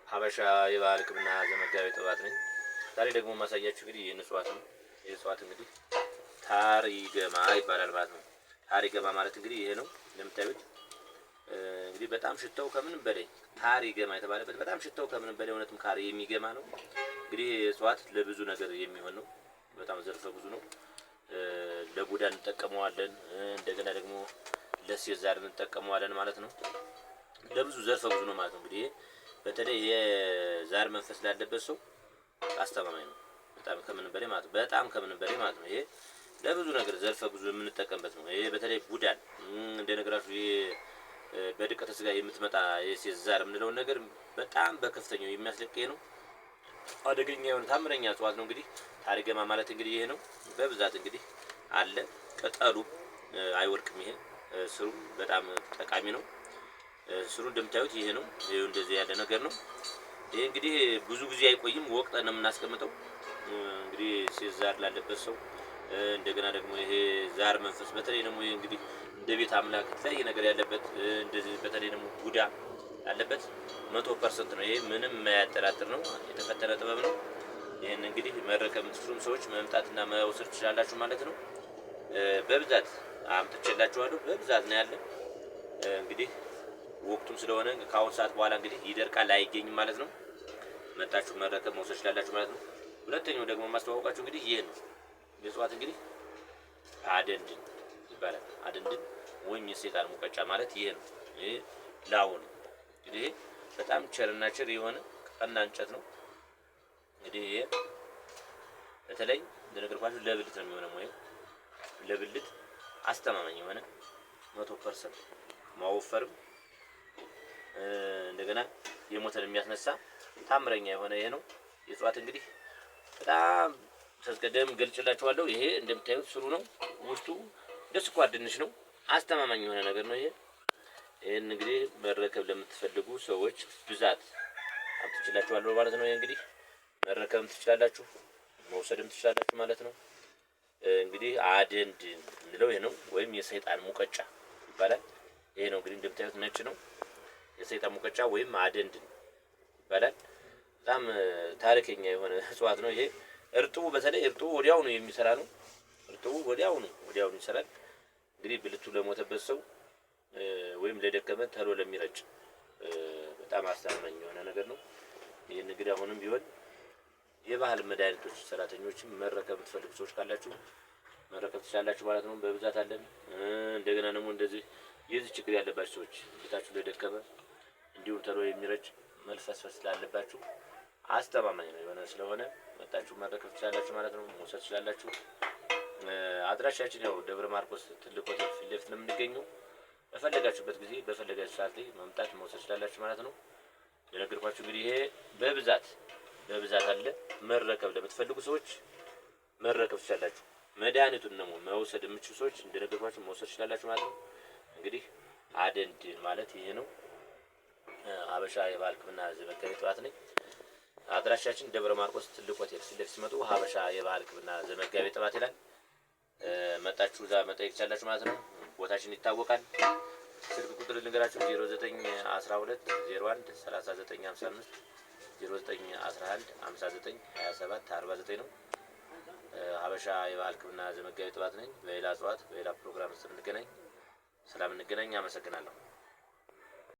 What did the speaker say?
ሀበሻ የባህል ሕክምና ዘመጋቢ ጥባት ነኝ። ዛሬ ደግሞ የማሳያችሁ እንግዲህ ይህን እጽዋት ነው። ይህ እጽዋት እንግዲህ ታሪገማ ይባላል ማለት ነው። ታሪገማ ማለት እንግዲህ ይሄ ነው እንደምታዩት። እንግዲህ በጣም ሽታው ከምንም በላይ ታሪገማ የተባለበት በጣም ሽታው ከምንም በላይ እውነትም ካሪ የሚገማ ነው። እንግዲህ እጽዋት ለብዙ ነገር የሚሆን ነው። በጣም ዘርፈ ብዙ ነው። ለቡዳ እንጠቀመዋለን። እንደገና ደግሞ ለሴት ዛር እንጠቀመዋለን ማለት ነው። ለብዙ ዘርፈ ብዙ ነው ማለት ነው። እንግዲህ በተለይ የዛር መንፈስ ላለበት ሰው አስተማማኝ ነው። በጣም ከምንም በላይ ማለት ነው። በጣም ከምንም በላይ ማለት ነው። ይሄ ለብዙ ነገር ዘርፈ ብዙ የምንጠቀምበት ነው። ይሄ በተለይ ቡዳን እንደነገራችሁ ይሄ በድቀተ ስጋ የምትመጣ የሴት ዛር የምንለውን ነገር በጣም በከፍተኛው የሚያስለቅቅ ነው። አደገኛ የሆነ ታምረኛ እጽዋት ነው። እንግዲህ ታሪገማ ማለት እንግዲህ ይሄ ነው። በብዛት እንግዲህ አለ። ቅጠሉ አይወድቅም። ይሄ ስሩ በጣም ጠቃሚ ነው። ስሩ እንደምታዩት ይሄ ነው። ይሄ እንደዚህ ያለ ነገር ነው። ይሄ እንግዲህ ብዙ ጊዜ አይቆይም። ወቅጠን ነው የምናስቀምጠው። እንግዲህ ሴት ዛር ላለበት ሰው እንደገና ደግሞ ይሄ ዛር መንፈስ በተለይ ደግሞ ይሄ እንግዲህ እንደ ቤት አምላክ የተለያየ ነገር ያለበት እንደዚህ በተለይ ደግሞ ቡዳ ያለበት 100% ነው። ይሄ ምንም የማያጠራጥር ነው። የተፈተነ ጥበብ ነው። ይህን እንግዲህ መረከብ የምትችሉም ሰዎች መምጣትና መውሰድ ትችላላችሁ ማለት ነው። በብዛት አምጥቼላችኋለሁ። በብዛት ነው ያለ። እንግዲህ ወቅቱም ስለሆነ ከአሁን ሰዓት በኋላ እንግዲህ ይደርቃል፣ አይገኝም ማለት ነው። መጣችሁ መረከብ መውሰድ ትችላላችሁ ማለት ነው። ሁለተኛው ደግሞ የማስተዋወቃችሁ እንግዲህ ይህ ነው። የእጽዋት እንግዲህ አደንድን ይባላል። አደንድን ወይም የሰይጣን ሙቀጫ ማለት ይሄ ነው። ይሄ ላው ነው። እንግዲህ ይሄ በጣም ቸርና ቸር የሆነ ቀና እንጨት ነው። እንግዲህ ይሄ በተለይ እንደነገርኳችሁ ለብልት ነው የሚሆነው ወይ ለብልት አስተማማኝ የሆነ 100% ማወፈርም እንደገና የሞተን የሚያስነሳ ታምረኛ የሆነ ይሄ ነው። የእጽዋት እንግዲህ በጣም ተስቀደም ገልጭላችኋለሁ። ይሄ እንደምታዩት ስሩ ነው። ውስጡ እንደ ስኳር ድንች ነው። አስተማማኝ የሆነ ነገር ነው ይሄ። ይሄን እንግዲህ መረከብ ለምትፈልጉ ሰዎች ብዛት አምጥቼላችኋለሁ ማለት ነው። ይሄ እንግዲህ መረከብም ትችላላችሁ፣ መውሰድም ትችላላችሁ ማለት ነው። እንግዲህ አደንድን እንለው ይሄ ነው፣ ወይም የሰይጣን ሙቀጫ ይባላል። ይሄ ነው እንግዲህ እንደምታዩት ነጭ ነው። የሰይጣን ሙቀጫ ወይም አደንድን ይባላል። በጣም ታሪከኛ የሆነ እጽዋት ነው ይሄ። እርጥቡ በተለይ እርጥቡ ወዲያውኑ የሚሰራ ነው። እርጥቡ ወዲያውኑ ወዲያውኑ ይሰራል። እንግዲህ ብልቱ ለሞተበት ሰው ወይም ለደከመ ተሎ ለሚረጭ በጣም አስተማማኝ የሆነ ነገር ነው። ይህን እንግዲህ አሁንም ቢሆን የባህል መድኃኒቶች ሰራተኞችን መረከብ የምትፈልጉ ሰዎች ካላችሁ መረከብ ትችላላችሁ ማለት ነው። በብዛት አለን። እንደገና ደግሞ እንደዚህ የዚህ ችግር ያለባችሁ ሰዎች ብልታችሁ ለደከመ እንዲሁም ተሎ የሚረጭ መልፈስፈስ ላለባችሁ አስተማማኝ ነው የሆነ ስለሆነ መጣችሁ መረከብ ትችላላችሁ ማለት ነው። መውሰድ ትችላላችሁ። አድራሻችን ያው ደብረ ማርቆስ ትልቅ ሆቴል ፊት ለፊት ነው የምንገኘው። በፈለጋችሁበት ጊዜ በፈለጋችሁ ሰዓት ላይ መምጣት መውሰድ ትችላላችሁ ማለት ነው። የነገርኳችሁ እንግዲህ ይሄ በብዛት በብዛት አለ። መረከብ ለምትፈልጉ ሰዎች መረከብ ትችላላችሁ። መድኃኒቱን ደግሞ መውሰድ የምትችሉ ሰዎች እንደነገርኳችሁ መውሰድ ትችላላችሁ ማለት ነው። እንግዲህ አደንድን ማለት ይሄ ነው። ሀበሻ የባህል ሕክምና ዘመጋቢ ጥባት ነኝ። አድራሻችን ደብረ ማርቆስ ትልቅ ሆቴል ፊት ለፊት ሲመጡ ሀበሻ የባህል ሕክምና ዘመጋቢ ጥባት ይላል። መጣችሁ እዛ መጠየቅ ትችላላችሁ ማለት ነው። ቦታችን ይታወቃል። ስልክ ቁጥር ልንገራችሁ 0912 01 39 55 0911 59 27 49 ነው። ሀበሻ የባህል ሕክምና ዘመጋቢ ጥባት ነኝ። በሌላ እጽዋት በሌላ ፕሮግራም እስክንገናኝ ሰላም እንገናኝ። አመሰግናለሁ።